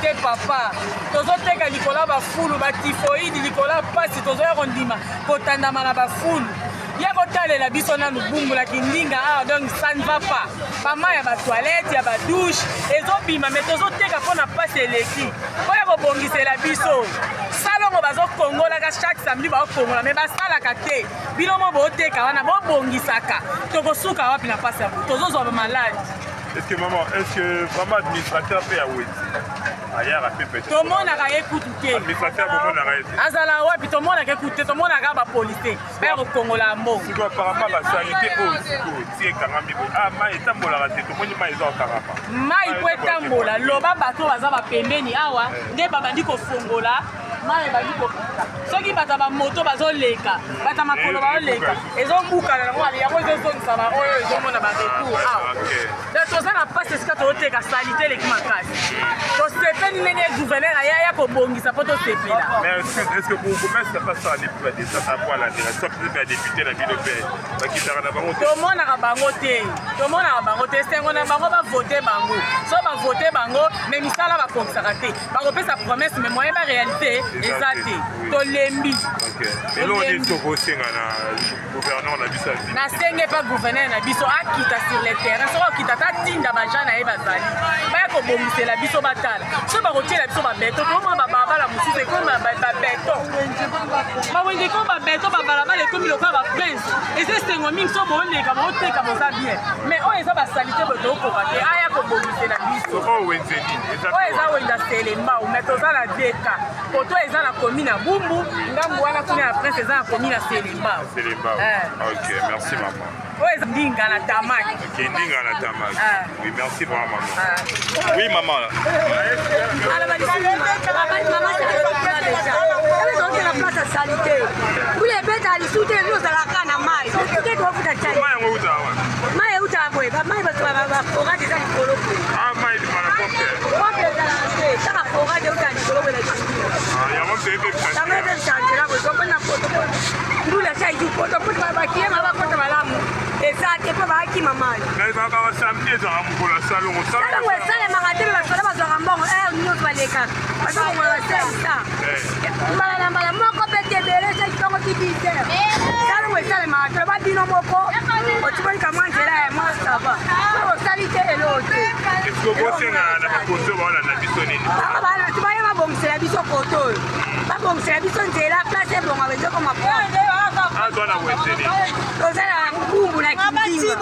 te papa. Tozoteka likolo ya bafulu, batifoide, likolo ya mpasi, tozoya kondima kotandama na bafulu. Ya kotalela biso nanu Bumbu na Kindinga awa, donc ça ne va pas. Bama ya batoilette, ya badouche ezobima, mais tozoteka mpo na mpasi eleki. Mpo ya kobongisela biso salongo bazokongolaka chaque samedi, baokongola mais basalaka te. Bino mo boteka wana bobongisaka, tokosuka wapi na mpasi ya boye? Tozozwa bamaladi. Est-ce que maman, est-ce que vraiment administrateur pe ya wenze ayaka pe peut-être? Tomonaka ye kutu te. Administrateur bomonaka ye te. Azala wapi? Tomonaka ye kutu te, tomonaka ba policier baya kokongola mbongo. Sikoyo apparemment ba salite oyo sikoyo ti ekangami boye. Ah, mai etambolaka te, tomoni mai eza kokangama. Mai po etambola, loba bato baza ba pembeni awa nde babandi kofongola mai ebandi kokita. Soki bato ya bamoto bazoleka, bato ya makolo bazoleka, ezobukana nango, yango ezozongisa ba oyo ezomona ba retour awa. Donc toza na mpasi esika tozoteka, salite eleki makasi. Tosepeli ndenge gouverneur aya ya kobongisa mpo tosepela. Mais est-ce que bourgmestre asala depuis ba descente à poil alandela soit peut-être ba député na bino mpe bakitaka na bango te? Tomonaka bango te, tomonaka bango te. Esengo na bango bavote bango, so bavote bango mais misala bakokisaka te. Bakopesa promesse mais moyen ba réalité eza te. Tolembi. Eloko nini tokosenga na gouverneur na biso? Nasenge pa gouverneur na biso akita sur le terrain. Soki akita, tatinda baja na ye bazali baya kobongisela biso, batala soki bakotiela biso babeton. Tomona babalabala mosusu ekomi babeton, bawenze ekomi babeton, babalabala ekomi lokola baprince. Eza esengo mingi so booleka booteka, boza bien, mais oyo eza basalite boye tokokoka te. Aya kobongisela biso. Oyo wenze nini? Oyo eza wenze Selembao, mais toza na deka koto eza na commune ya Bumbu, ngambu wana kuna ya prince eza na commune ya Selembao. Selembao. Ok, merci maman. Oyo eza Ndinga na Tamaki. Ok, Ndinga na Tamaki. Oui, merci vraiment maman. Oui maman. Mbula ebeta lisusu te, ozalaka na mai te, tofuta chai. Mai yango euta wapi? Mai euta boye, bamai baforage eza likolo. Ah, mai ebima na pompe. Pompe ezalaka te, kaka forage euta likolo boye na Yango mpe yango ebebisantela boye, tokona poto mbula sa ezu poto mpo bakiyema bakota malamu eza te mpo baakima mai. Basamedi ezalaka mokolo ya salongo. Salongo esalemaka te, basoda bazwaka mbongo heure nyonso, balekaka bazokongola basalisa mbala na mbala moko mpe te, ebele soki tongo ti 10 heures. Salongo esalemaka te, loba bino moko otikolika mwa nzela ya mwa sava, osali te eloo te. Bosenga na bakonzi oyo baolanda biso nini? Baye babongisela biso koto oyo, babongisela biso nzela, place ebongaka ezokoma. Azwa na wenze nini? Toza na Bumbu na Kindinga.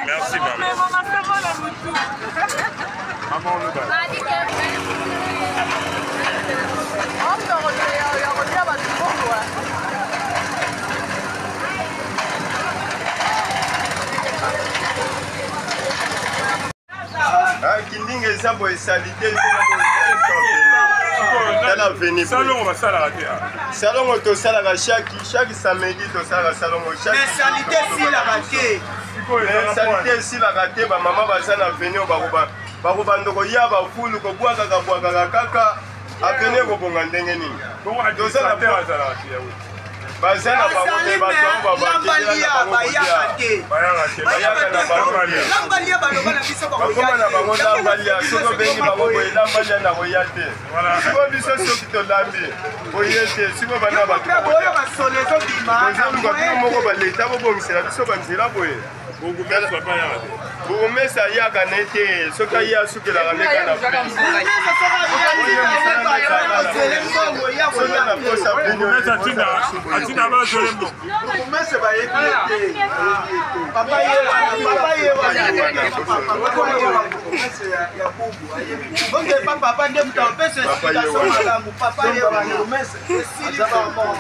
Merci maman. Maman oloba. Kindinga eza boye, salite tala veni. Salongo basalaka te? Salongo tosalaka chaque samedi, tosalaka salongo. Salite esilaka te. Salite esilaka te. Bamama baza na veni oyo bakobanda koya bafulu kobwakaka bwakaka kaka aveni, ekobonga ndenge nini? Baza na bango te, bato bakoma na bango lambalia. Soki obengi bango boye, lambalia na koya te. Siko biso soki tolambi boye te, siko bana bato tozoluka bino moko baleta bobongisela biso banzela boye. Bourgmestre ayaka ne te, soki aye asukelaka nde kaka na soki na posa. Atinda bazole mbongo. Bourgmestre bayebi ye te. Papa ye wana bourgmestre ya Bumbu ayebi bonge pa papa nde moto apesa explication malamu. Papa ye wana esili vraiment.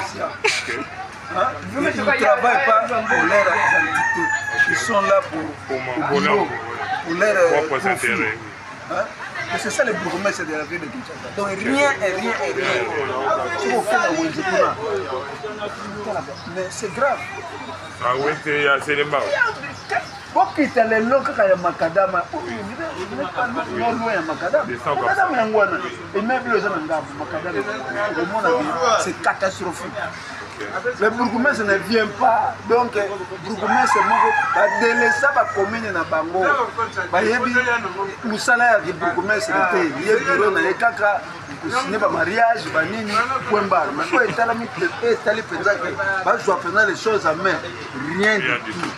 Ils ne travaillent pas pour leur entité. Ils sont là pour leur, pour leur profit. Hein? Et c'est ça le bourgmestre de la ville de Kinshasa. Donc rien et rien et rien. Ce qu'on fait là, mais c'est grave. Ah oui, c'est les Bokita lelo kaka ya makadama non loin ya makadama, makadama yango wana immeuble eza na ngambo makadama, omona c'est catastrophique. Le bourgmestre ne vient pas. Donc, bourgmestre moko badelesa bacommune na bango bayebi mosala ya bourgmestre te ye bureau na ye kaka kosine bamariage banini point barre mais oyo etalami etali mpenza ke bazwa mpenza les choses à main, rien du tout.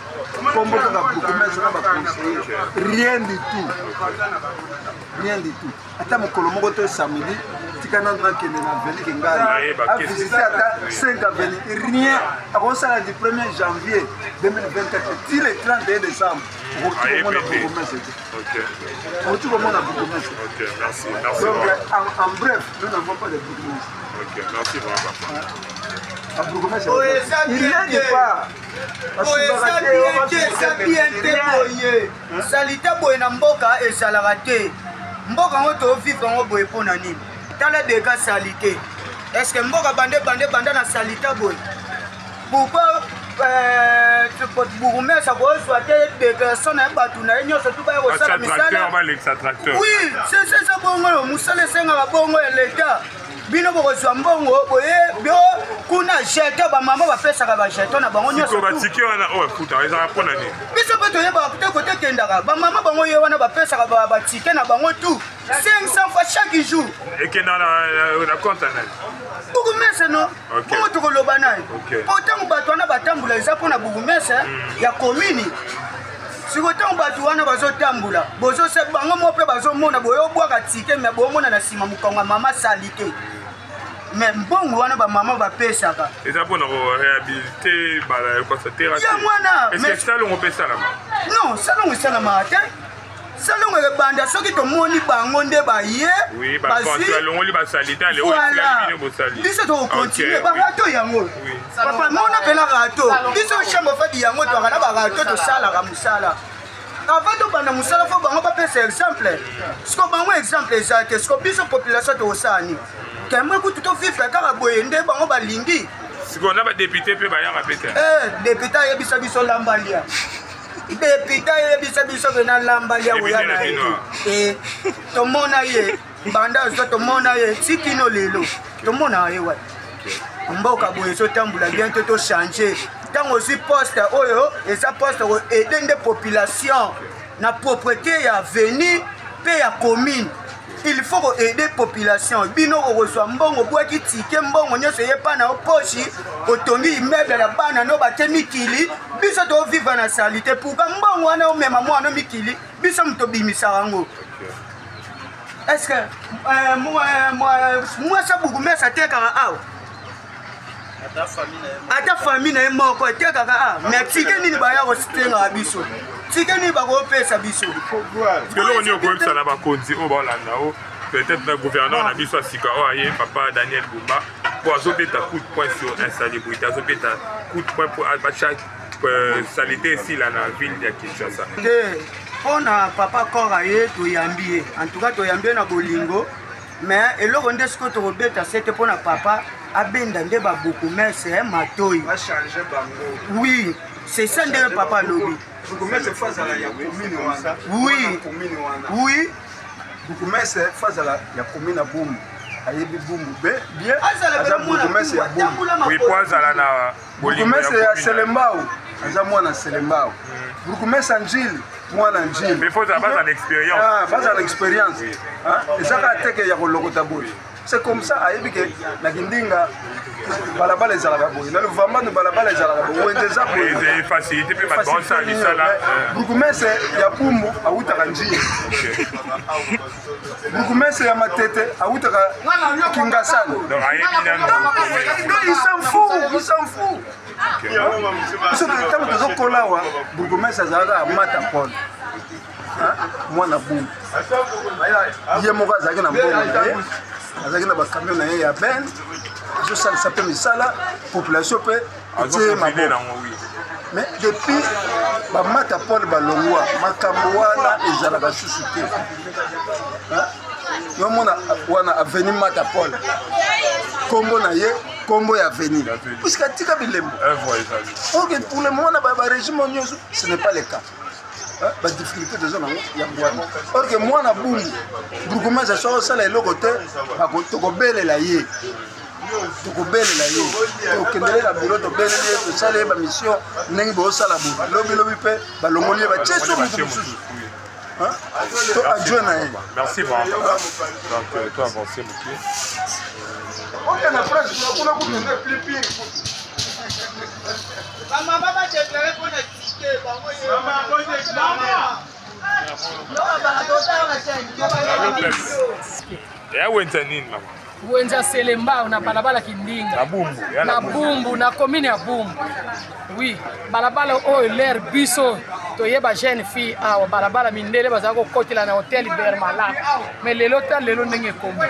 Kombo kaka bourgmestre na baconseiller, rien du tout, rien du tout. Ata mokolo moko to samedi, tika nanu nakende na avenue Kingani avisite ata 5 avenue, rien. Akosala du 1er janvier 2024 ti le 31 décembre, okoki komona bourgmestre te, okoki komona bourgmestre. Donc en bref, nous n'avons pas de bourgmestre. Ok, merci vraiment, papa. Bourgmestre, il n'y a pas. Oyo eza bien te, eza bien te. Boye saleté boye na mboka ezalaka te. Mboka yango tovivre yango boye mpo na nini? Tala deka saleté. Est ce que mboka bande bande banda na saleté boye? Pourquoi bourgmestre akozwa te déclaration na ye, bato na ye nyonso tu baya kosala misala? Oui, c'est ça. Bongo mosala esengaka bongo ya leta. Bino bokozwa mbongo boye bio kuna, jeton, bamama bapesaka bajeton na bango nyonso. Batike wana oyo efutaka ezalaka mpo na nini? Biso mpe toyebaka te kote ekendaka. Bamama bango ye wana bapesaka batike na bango tout, 500 fois chaque jour. Ekenda na compte ya nani? Bourgmestre no. Bongo tokoloba naye po ntango bato wana batambola eza mpona bourgmestre ya commune. Siko ntango bato wana bazotambola, bozose bango mo mpe bazomona boyobwaka tike, me bomona na nsima mokongo ya mama saleté, me mbongo wana bamama bapesaka eza mpona korehabilite balakosa terrasse. Ya mwana. Salongo mpe esalama? Non, salongo esalamaka te. Salongo ebanda soki tomoni bango nde baye. Balongoli basaleté. Biso tokocontinue barato yango, papa. Mona mpena râteau, biso chambre fadi yango twaka na barâteau, tosalaka mosala. Avant tobanda mosala, fo bango bapesa exemple. Siko bango exemple eza te, siko biso population tokosala nini? Kemwe kutu tovivre kaka boye nde bango balingi. Sikoyo na badéputé mpe bayaka mpe te? Député ayebisa biso lambalia, député ayebisa biso ke na lambalia koya na ye te. Tomona ye banda azwa, tomona ye tikino lelo, tomona ye wapi? Mboka boye ezotambola bien te, tochange. Ntango ozwi poste oyo eza poste koaider nde population na propreté ya avenue mpe ya commune, il faut koaider population. Bino okozwa mbongo, obwaki tike, mbongo nyonso eyepa na yo poche, otongi immeuble na bana no batie mikili. Biso tovivre na saleté. Pourquoi mbongo wana omema mwana mikili, biso moto obimisaka yango? Est ce que mwasi bourgmestre atekaka awa? Ata famille na ye moko etekaka a, mais tike nini baya kotengaka biso? Tike nini bakopesa biso? Eloko nini okoyebisa na bakonzi oyo baolanda o peut-être na gouverneur na biso ya sika oyo aye, papa Daniel Bumba, mpo azobeta coup de poing sur insalubrité, azobeta coup de poing mpo batya saleté esila na ville ya Kinshasa? Te, mpo na papa Kora ye, toyambi ye, en tout cas toyambi ye na bolingo. Mais eloko nde sikoyo tokobeta sete mpo na papa abenda nde babourgmestre matoi. Oui, c'est ça ndenge papa alobi. Bourgmestre fo azala ya commune wana. Oui. Bourgmestre fo azala ya commune ya Bumbu, ayebi Bumbu bien, aza bourgmestre ya Bumbu. Oui, po azala na Bourgmestre ya Selembao aza mwana Selembao, bourgmestre ya Njili mwana Njili. Mais faut bazala na expérience. Bazala na expérience. Eza kaka teke ya kolokota boye, c'est comme ça. Ayebi ke na Kindinga balabala ezalaka boye, na Luvambano balabala ezalaka boye, wenze eza boye. Facilité mpe bato baosala misala. Bourgmestre ya Bumbu awutaka Njili, bourgmestre ya Matete awutaka Kingasani. Donc ayebi nano. Il s'en fout, il s'en fout. Biso ntango tozokola awa, bourgmestre azalaka Amata Paul, mwana Bumbu. Ye moko azalaki na mbongo na ye, azalaki na bacamion na ye ya ben, azosalisa mpe misala, population mpe etie maboko. Mais depuis bamata Paul balongwa, makambo wana ezalaka susu te. Yomona wana avenue Mata Paul, nkombo na ye, nkombo ya avenue, puisque atika bilembo. Ok, pour le moment na barégime nyonso, ce n'est pas le cas. Badifficulté toza nango yango wana. Or que mwana Bumbu, bourgmestre, soki osala eloko te, tokobelela ye. Tokobelela ye, tokendele na biro, tobeleli ye, tosali ye bamission ndenge bosala boye. Lobilobi mpe balongoli ye, batie so moto mosusu to adjoint na ye. Merci vraiment. Donc, toi, avancez moke. Ok, na France kuna kutu eza plus pire kutu. Bamama badeklare mpona tike bango. Ya wenza nini, mama? Wenza Selembao na balabala Kindinga. Na Bumbu. Ya na Bumbu, na commune ya Bumbu. Oui, balabala oyo l'air biso toyeba jeune fille awa, balabala mindele bazala kokotela na hotel Bermala, mais lelo ta lelo ndenge ekomi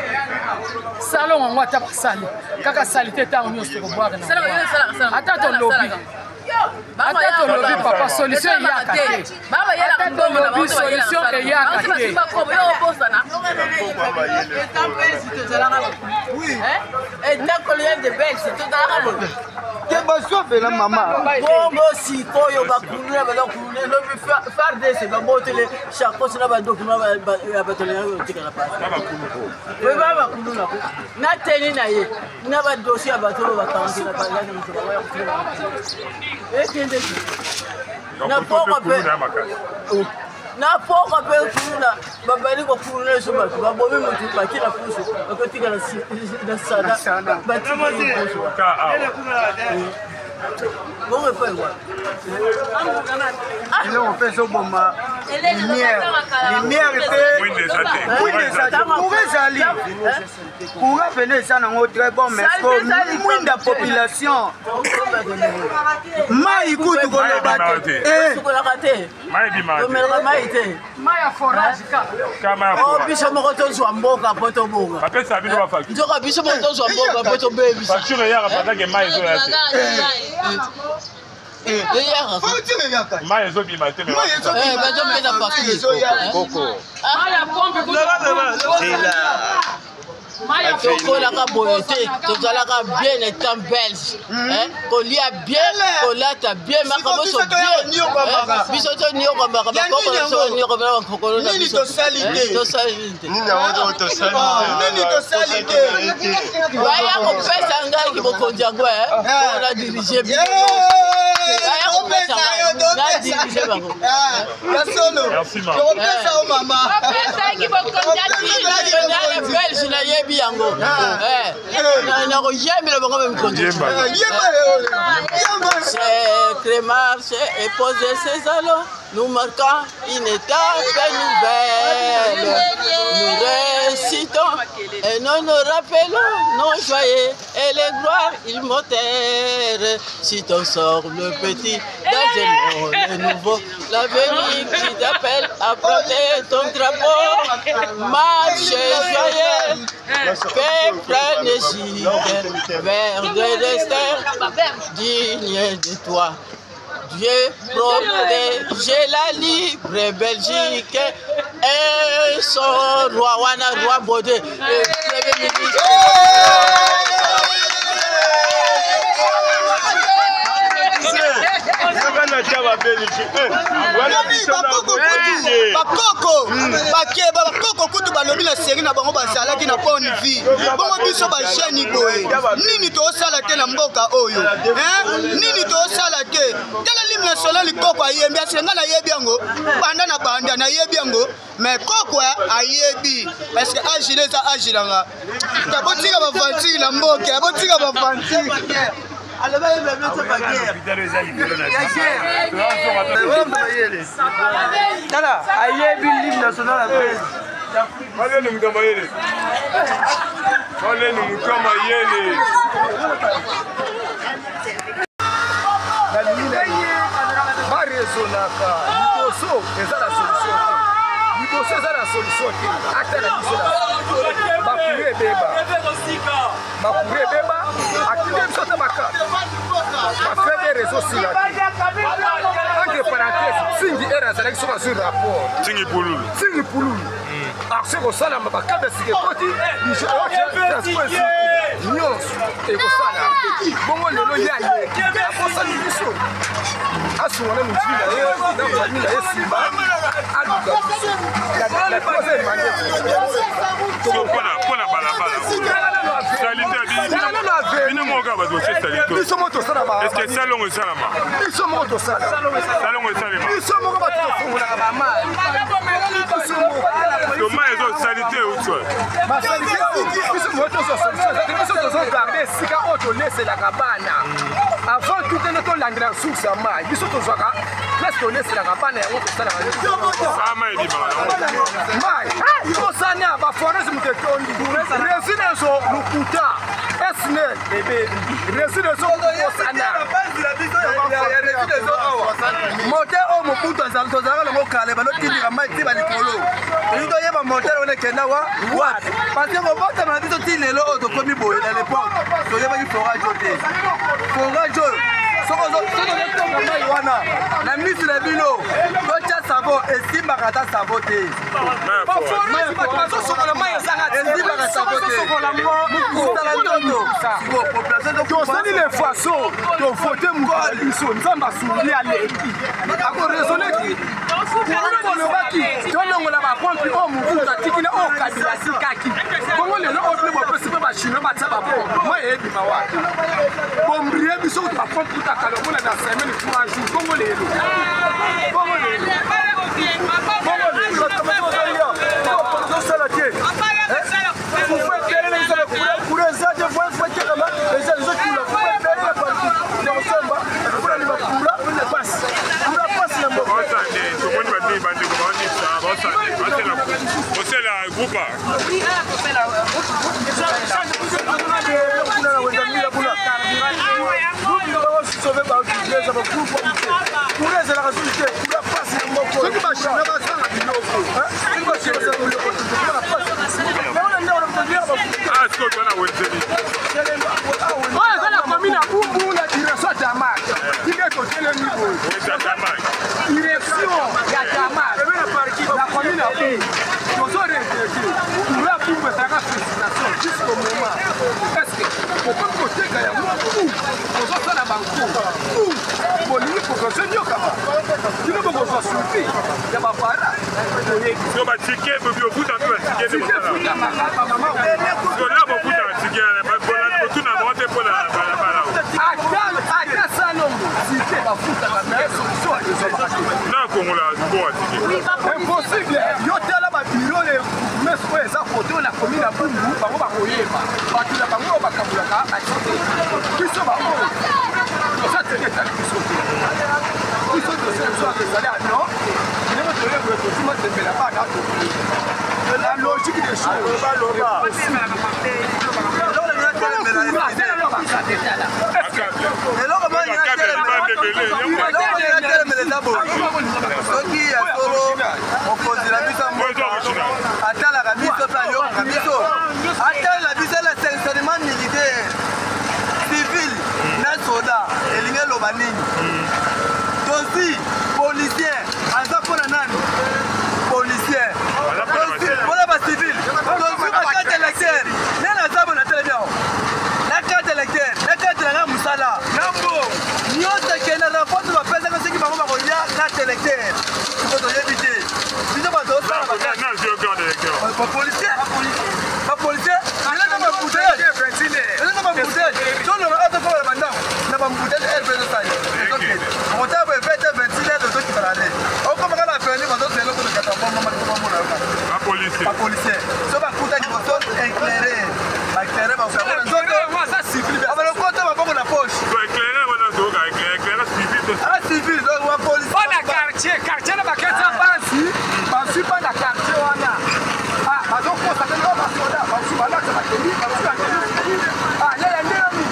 salon yango, ata basali kaka salite ntango nyonso tokobwaka na ata tolobi, ata tolobi papa, solution eyaka te. Ata tolobi, solution eyaka te. État colonial de Belge, tozalaka boye. Te, bazwapela mama. Bongo sikoyo bakuluna baza kuluna, elobi FARDC babotele chakosi na badocument ya bato lengaki kotikala pasi ba bakuluna ko na teni na ye na badossier ya bato oyo bakangi na balaki moto bakoya kotikala ekende na poko mpe na poko mpe kuluna babali kokuluna biso, bato babomi motu baki na pusu, bakotika na sana batiki pusu bongo epai wapi? Eloko mpe ezoboma lumière, lumière mpe mwinda eza te. Courant ezali, courant pene eza nango très bon, mais mwinda, population, mai kutu koloba te. Sukolaka te, tomelaka mai te. Mai ya forage kaka. Biso moko tozwa mboka mpo tobonga. Bapesa bino bafacture? Nzoka biso moko tozwa mboka mpo tobebisa. Facture eyaka pendant mai ezoya te. Eyaka. Mai ezobima te. Bazopesa facture. Mai ya pompe. Tokolaka boye te, tozalaka bien étant belge, kolia bien, kolata bien, makambo nyonso bien. Biso toniokwamaka, bakoko na biso baniokwamaka, bakokolo na biso. Tosali te. Tosali te. Nini tosali te? Baya kopesa ngai bokonzi yango mpona dirige bino, baya kopesa ngai na dirige bango. Ya solo, tokopesa yo mama. Nationale belge, nayebi yango, nakoyembela bango me mikonzi. Sacré marche et poser ses jalons, nous marquons une étape nouvelle. Nous récitons et nous nous rappelons nos joyeux et les gloires immortelles. Si ton sort le petit dans un monde nouveau, l'avenir qui t'appelle à porter ton drapeau. Marche joyeux, peuple d'Égypte, vers des destins dignes de toi. Dieu protège la libre Belgique et son roi, wana roi Baudé, et premier ministre. Bakoko bakeba, bakoko kutu balobi na série na bango bazalaki na bonne vie. Bongo biso bajeune boye, nini tosala te na mboka oyo? Nini tosala te? Tala l'hymne national, koko ayembi asike. Ngai nayebi yango banda na banda, nayebi yango, mais koko ayebi parce que âge eza âge nanga. Botika baventure na mboka, botika baventure. Aloba yeba biso baguerre. Tala, ayebi l'hymne national ya Belge. Baleni moto ya mayele, baleni moto ya mayele. Nalingi na ye barezonaka liboso, eza na solution te. Liboso eza na solution te. Ata na biso na bakuru ebeba, bakuru ebeba, atindi biso te baka bafaible réseau sila te. Entre parenthèse, Nsingi ere azalaki soki azwi rapport. Nsingi Pululu. Nsingi Pululu, action ekosalama, bakade sika ekoti, transport nyonso ekosala bongo. Lelo ye aleki, akosali biso, asunga na mozwi na ye na famille na ye, nsima aluka biso la troisième année. Mpona balabala, salite. Nano. bino bato botie salite. Biso moko tosala. Est ce que salongo esalama? Biso moko tosala. Salongo esalema. Biso moko bato tofungolaka bamai. To mai ezosalite euti wapi? Basalite biso moko tozwa solution eza te. Biso tozogarde esika oyo toleselaka bana. Avant tout tende tolandela source ya mai, biso tozwaka place toleselaka bana, yango tosalaka. Sama ebimaka nango. Mai tosana baforese, moto etondi residenso lokuta esnel ebebi residenso kosana. Moteur oyo Mobutu tozalaka nango kala, balotindika mai ti balikolo. Tolingi toyeba moteur wana ekenda wa wapi, parce que kobotama na biso ti lelo oyo tokomi boye, na l'époque toyebaki forage oyo te. Forage oyo, soki ozotonga mai wana na misu na bino, totya savon, esimbaka ata savon te. Baforese, bato bazosokola mai ezanga. Esimbaka savon te, mosala nzoto siko population. Tosali le façon tovote moto na biso, Nzambe asungi, aleki akoraisonne te. Corona bolobaki tolongola bapompi oyo Mobutu atiki na oyo Kabila atikaki. Bongo lelo oyo bino bopesi mpe bachinois batia bapompe, mai eyebima wapi? Bombrie biso kutu bapompe kutaka lokola na semaine 3 jours. Bongo lelo, bongo lelo, bongo lelo. Tozosala te, fufu ebele na biso, kura eza te, fufu etekama eza ezotula fufu ebele na partout ya kosomba mpona ni bakura pasi, kura pasi na mboka. Baosande tomoni bandi bandeko baonisa baosande basela osela groupe. Kuna na wezamila kuna basove baeza bagroupe, kura ezalaka susu te, kura pasi na mboka. Soki bachinois bazanga biloko. Soki bachinois bazanga biloko, kura pasi. Ah, sikoyo toza na wenzeli. Oyo eza na commune ya Bumbu, na direction ya Damak. Ndenge totelemi boye, Wenza Damak. Direction ya Damak na commune ya Bumbu, tozo regretter courant ya Bumbu ezalaka frustration jusqu'au moment. Est ce que okomi koteka yango? Tozosala banko bolingi population nyokama, bino bokozwa suivi ya bapara, toyebi. So batike bofuta mpe batike nde bosala. Futamaka bamama. So na bofuta batike botuna bango te mpo na balabala. Ata salongo tike bafutaka, mais solution ezwamaka te. Na kongola bongo atike. Impossible. Yo tala babiro le mes oyo eza kote oyo na komi na Bumbu, bango bakoyeba bato na bango oyo bakabulaka batike. Biso baoyo toza teke, etali biso te. Biso tosala biso ezali ya non, ndenge toyeboye tozuma tembela bana tokoyi la logique des choses. Eloko telemela eza boye: soki ya solo mokonzi na biso ya mboka atalaka biso mpe ayokaka biso, atalela biso na sanctionnement militaire, civil na soda, elingi eloba nini? Tosi policier aza mpona nani? Policier mpona bacivil. Tozwi bacarte électeur nde naza bo na telemi awa na carte électeur, na carte na ngai mosala nyonso ekende rapport bapesaka. Soki bango bakolia carte électeur, siko toyebi te. Biso bato osala bapolicier, bapolicier elaka bambouteillage, elaka bambouteillage. Tolonga atokoma na bandako na bambouteillage rp ezosali ezokende okotala boye 20 26 heures, tozokitana te, okomaka na veni, bazozela eloko tokata bomomona yoka. Bapolicier so bakuta liboso éclairé, baéclairé bakoyango na nzoto, abalokota maboko na poche. Ah, civil donc bapolicier. Mpo na quartier, quartier na baketi ya basi bazwi mpa na quartier wana bazokosa te. Oyo basoda bazwi balata bakeli, bazwi bakeli yaya ndenge nini?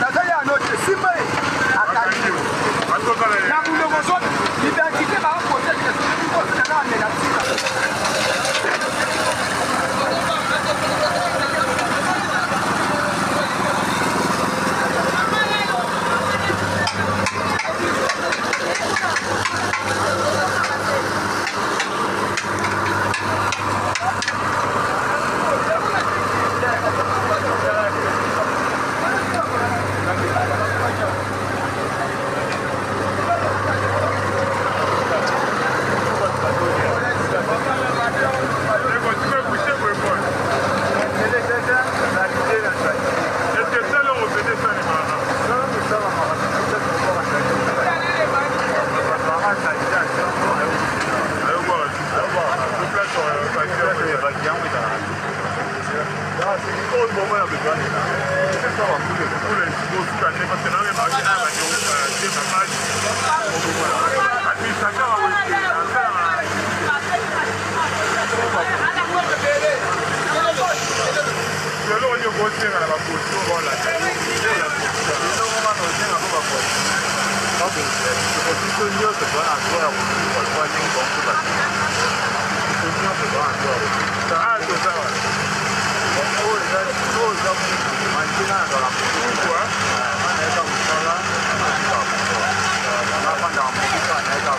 Naza ya no te, simba ye akangi na monoko zo identité bakote. Eloko nini okosenga na bakonzi oyo baolanda yo? Biso nyonso toza na droit ya kokufa lokola ndenge bango mpe biso nyonso toza na droit ya kokufa. Ah, toza wana. Oyo eza oyo eza mutu manke nga nazala Pourquoi? Nga nayeka mosala, nafandaka mosika, nayeka.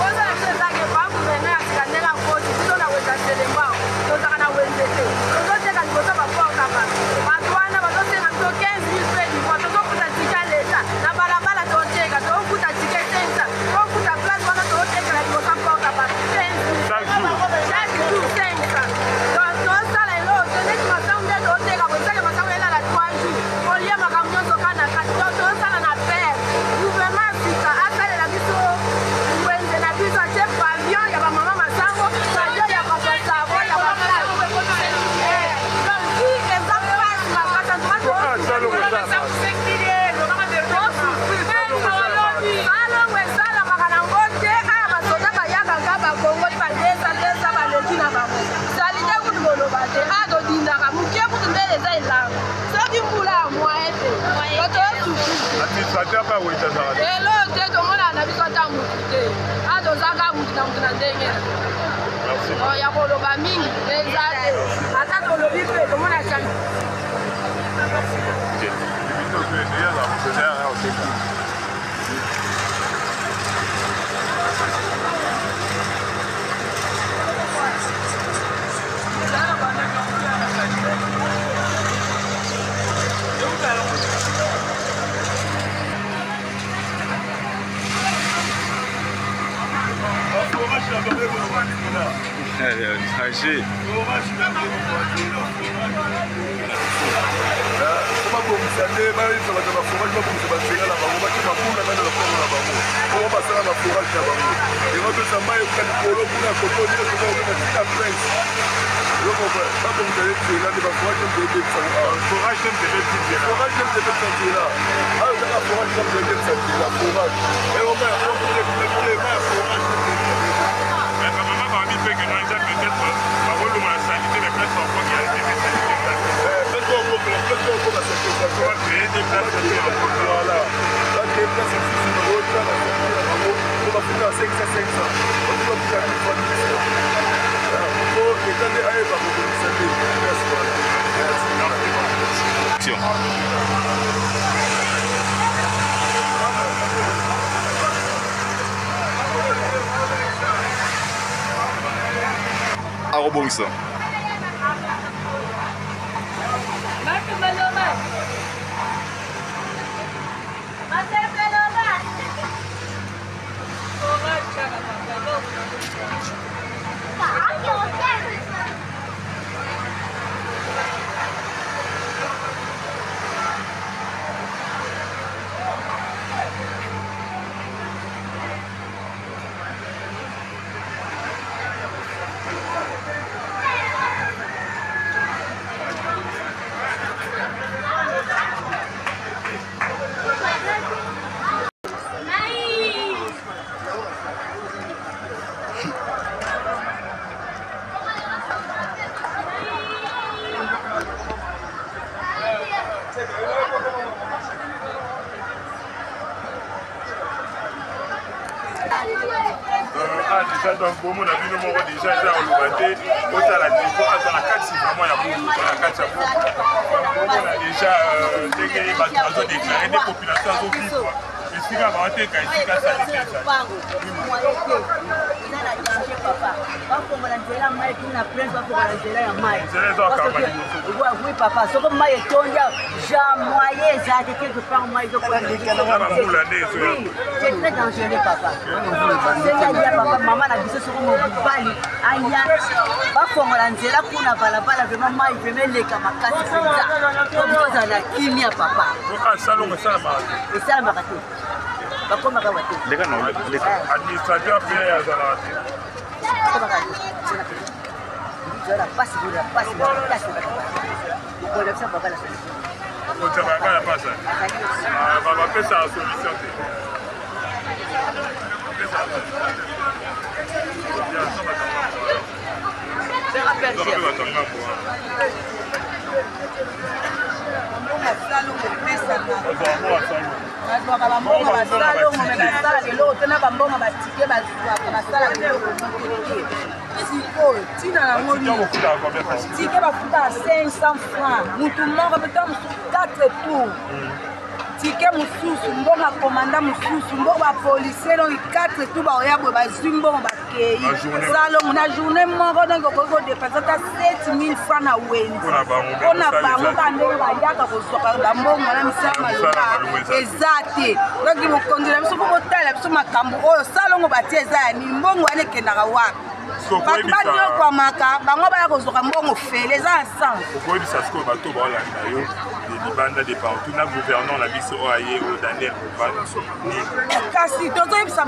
Ozala biso ezake ba gouverneur ya sika ndenge akoti biso na wenze ya Selembao, tozalaka na wenze te, tozoteka liboso baporte bato. Bato wana bazosenga biso 15 000 pe livreur, tozofuta tike ya leta na balabala, toteka, tozofuta tike 500, tozofuta place wana tozotekela liboso ya porte bato 15 000 chaque jour, 500. Donc tozosala eloko te, neti masango nde tozoteka boye, esake masango elala 3 jours, kolia makambo nyonso kaka na kati. Donc tozosala na pere gouvernement ya sika asalela biso wenze na biso, atie pavillon ya bamama masango, pavillon ya bapasavo ya baplace. Donc si eza pasi makasi alongo esalamaka nango te. Aya basoda bayakaka, bakongoli badesa desa, baleki na bango salite kutu koloba te. Aya todindaka moke kutu nde eza elanga, soki mbula ya moye te totosuki. Administrateur mpe aweta azalaka te. Elo te, tomonaka na biso ata mutu te. A tozaka mutu na mutu na ndenge na ya koloba mingi eza te, ata tolobi mpe tomona. Danger. Babongisa nde bayebisa bato ya baforage, babongisa banzela na bango, batie makula na lopango na bango oyo basala baforage na bango. Yango tosa mai ekoka likolo kuna koto nyonso bakokoma tika prince. Eloko babongisa nde nzela nde baforage nde ebebisa. Forage nde ebebisa nzela. Forage nde ebebisa nzela. Ayo kaka forage nde ebebisa nzela, forage eloko ya mai ya forage nde ebebisa. Mais bamama babi mpe ke non, eza peut-être bakolongola salité, mais place bakoki ya ete salité. Bacréer des places. Voilà, bacréer place mosusu, bakotia basalité na bango po bafuta 500 500, bato bafuta 1000 fois 1000 po leta nde ayeba kobongisa nde place wana. Merci. Akobongisa. Ah, déjà donc bomona bino moko déjà eza koloba te, otala niveau aza na kati vraiment ya buku, na kati ya buku bomona déjà ndenge bato bazodéclare nde population azovivre esika baoteka, esika salite ezali. na danger papa bafongola nzela mai kuna prince bafongola nzela ya mai oui papa soko mai etondi ja moyen eza te quelque part mai c'est très dangereux papa senga ya papa mama na biso soko mobali aya bafongola nzela kuna balabala vraiment mai vraiment eleka makasi mpenza po biso ozala na kimia papa esalamaka te bakomaka wa te administrateur mpe azalaka te bakomaka te zala pasi bola pasi makasi mokola biso babala mokonzi babala pasi bapesaka solution te Bazwaka bambongo basalongo me basalaka eloko te na bambongo batike bazwaka basalaka eloko moko te. Sikoyo ntina yango nini? Tike bafutaka 500 francs mutu moko mpe ntango mosusu 4 tour tike mosusu mbongo ya komanda mosusu mbongo bapolisier donc 4 tour baoya boye bazwi mbongo bakei salongo na journée moko donc okoki kodepense ata 7000 francs na wenze mpo na bango kaka ndenge bayaka kozwaka bambongo na misala maloba eza te. Donc mokonzi na biso mpo botala biso makambo oyo salongo batie eza ya nini, mbongo wana ekendaka wapi? Bato banyokwamaka bango baya kozwaka mbongo fele eza na sens. Okoyebisa sikoyo bato baolanda yo de libanda de partout na gouverneur na biso oyo aye oyo Daniel Bumba nini? Kasi tozoyebisa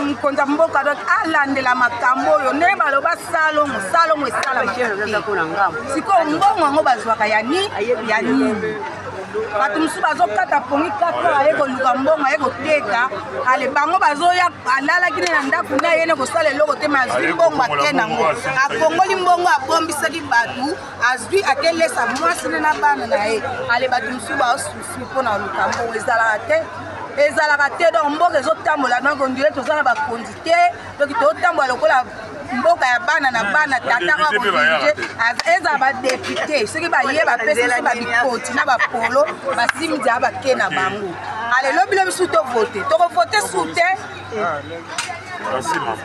mokonzi ya mboka donc alandela makambo oyo ndenge baloba salongo salongo esalamaka te. Sikoyo mbongo yango bazwaka ya nini? Bato mosusu bazokata pongi 4 aye koluka mbongo aye koteka ale bango bazoya alalaki ne na ndako na ye ne kosala eloko te, me azwi mbongo ake nango akongoli mbongo abombisaki bato azwi akelesa mwasi ne na bana na ye ale bato mosusu baosusu mpo na koluka mbongo ezalaka te, ezalaka te. Donc mboka ezotambola donc ondire toza na bakonzi te, donc tozotambola lokola mboka ya bana na bana tata oyo akodirige ezala badepute soki baye bapesi biso babikoti na bapolo basimdia bake na bango ale lobi lobi su tovote tokovote su te. Merci, maman.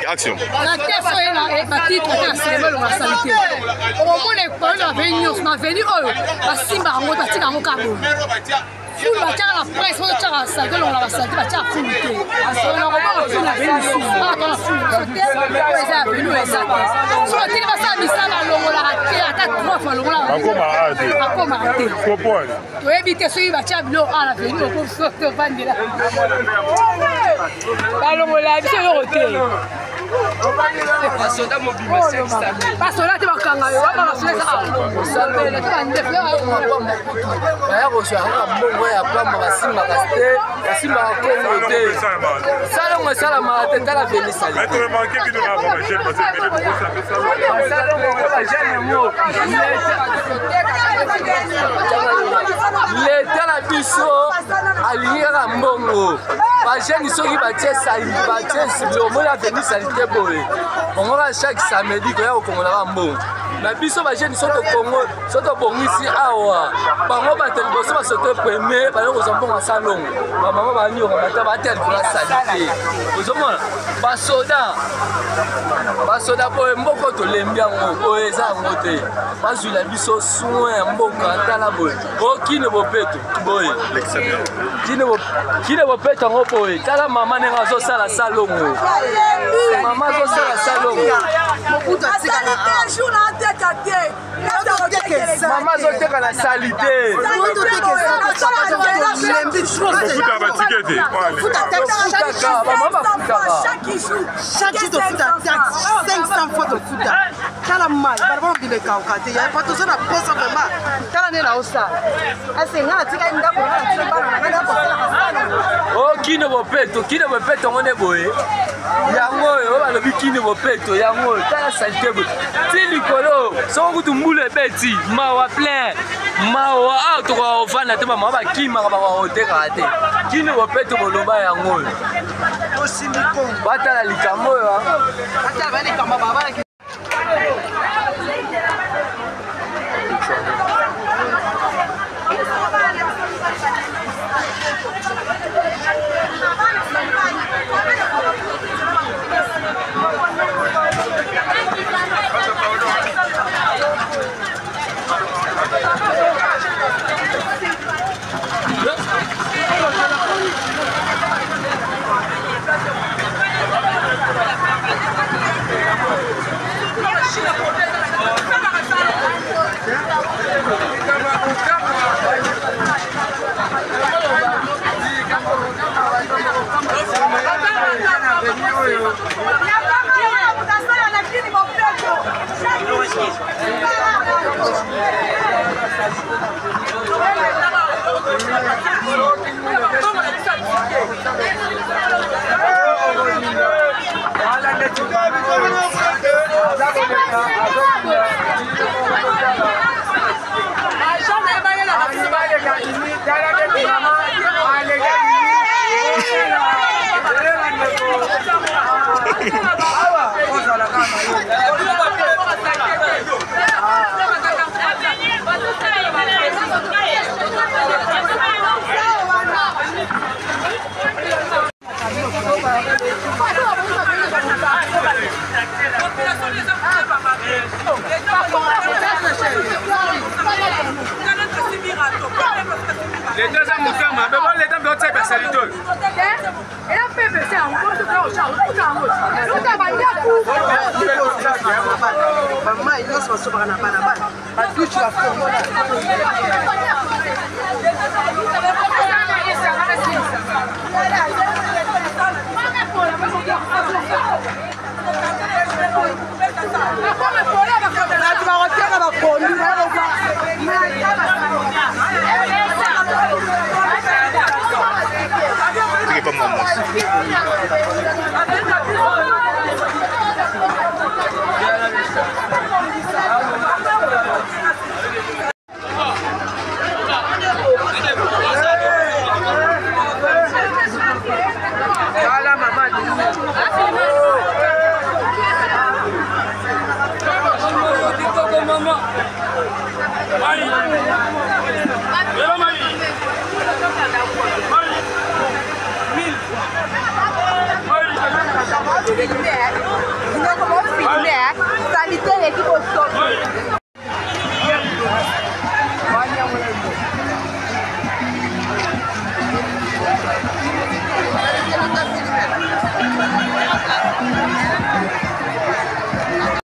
Action. Na test oyo na batitre te na sinema elonga sali te, okomona ekolo na veni nyonso na veni oyo basimba yango batika yango kaka boye. Fulu batiaka na presse oyo tiaka salite, elongola basalite, batiaka fulu te. Nakobanga fulu na veni mosusu baka to na fulu biso te, oyo eza ya veni oyo eza te. Soki otiki basala misala alongolaka te ata trois fois alongolaka akomaka te. Toyebi te soki batia biloko awa na veni oko biso tovandela balongola biso eloko te. Basoda te bakanga yo wana basoda eza te bandefu baya kozwa kaka mbongo ya pamba, basimbaka te, basimbaka kongo te, salongo esalamaka te. Tala veni salitesalongo yango leta na biso alingi kaka mbongo. Bajeune soki batie batie omoni aveni salite boye, bango kaka chaque samedi koya kokongola bambongo na biso. Bajeune so tokongo so tobongisi awa, bango bato liboso basote premier bayo kozwa mbongo ya salongo. Bamama banyoka bata batia likolo ya salite, ozomona basoda basoda boye. Mboka tolembi yango boye, eza yango te, bazwila biso soin ya mboka. Tala boye okine bopeto boye, kine bopeto yango boye. Tala mama ndenge azosala salongo, mama azosala salongo. Asali te jour na ateka te. Mama azoteka na salite. Ofuta batike te. Mama bafutaka. Chaque jour tofuta taxe 500 fois tofuta. Tala mai balabala mobimba ekauka te ya pa toza na posa vraiment. Tala nde naosala ese ngai natikali ndako ngai natiki bana na ngai nakosala basala. O kino bopeto, kino bopeto yango nde boye. Yango oyo oyo balobi kino bopeto yango oyo tala salite boye ti likolo soko kutu mbula ebeti mawa plein mawa awa tokoka kofanda te bamama bakimaka bakoka kotekaka te kino bopeto boloba yango oyo batala likambo oyo. Leta aza moto ya mabe, bo leta mpe otia basalite oyo. Bamai nyonso basobaka na balabala, badushe bafongola. Bato bakoteka bapondu. Salite eleki bosoto.